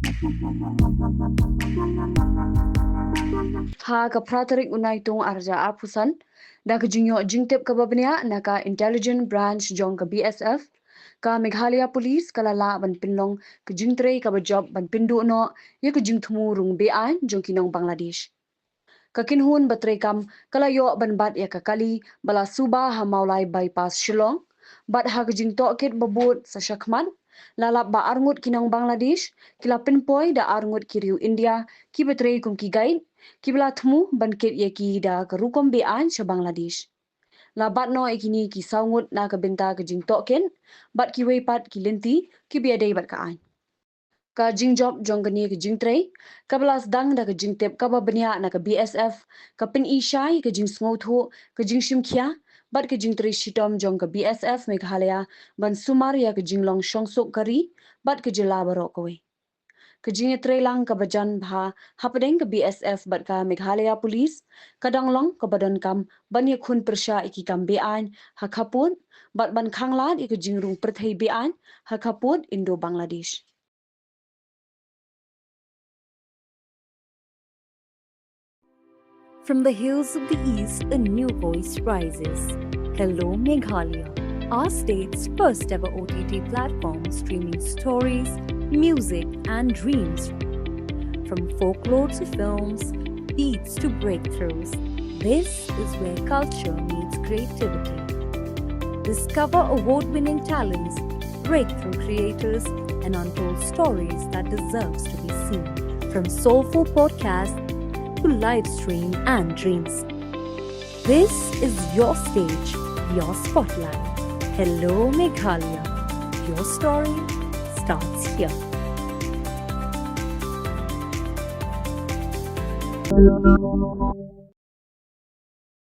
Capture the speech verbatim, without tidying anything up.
Ha ka phra tarik u Naitung arja aphusan, da ka jingïoh jingtip kaba bniah na ka Intelligence Branch jong ka B S F, ka Meghalaya Police ka la lah ban pynlong ka jingtrei kaba jop ban pynduh noh ïa ka jingthmu rung beaiñ jong ki nong Bangladesh. Ka kynhun ba treikam ka la ïoh ban bat ïa ka kali ba la suba ha Mawlai Bypass Shillong, bad ha ka jingtohkit ba bud sa shakhmat, la lap ba arngut ki nong Bangladesh ki la pynpoi da arngut ki riew India kiba trei kum ki guide, kiba la thmu ban kit ïa ki da ka rukom beaiñ sha Bangladesh. La bat noh ïa kine ki saw ngut na ka bynta ka jingtohkit, bad kiwei pat ki lynti kiba ïadei bad ka aiñ. Ka jingjop jong kane ka jingtrei, kaba la sdang da ka jingtip kaba bniah na ka B S F, ka pyni shai ka jingsngewthuh, ka jingshim khia, bad ka jingtrei shitom jong ka B S F Meghalaya ban sumar ïa ka jinglong shongsuk ka ri bad ka jylla baroh kawei. Ka jingïatreilang kaba jan bha hapdeng ka B S F bad ka Meghalaya Police ka dang long kaba donkam ban ïakhun pyrshah ïa ki kam beaiñ ha khappud, bad ban khanglad ïa ka jingrung pyrthei beaiñ ha khappud Indo-Bangladesh. From the hills of the East, a new voice rises. Hello Meghalaya, our state's first ever O T T platform streaming stories, music, and dreams. From folklore to films, beats to breakthroughs, this is where culture meets creativity. Discover award winning talents, breakthrough creators, and untold stories that deserves to be seen. From soulful podcasts to live stream and dreams. This is your stage, your spotlight. Hello Meghalaya. Your story starts here.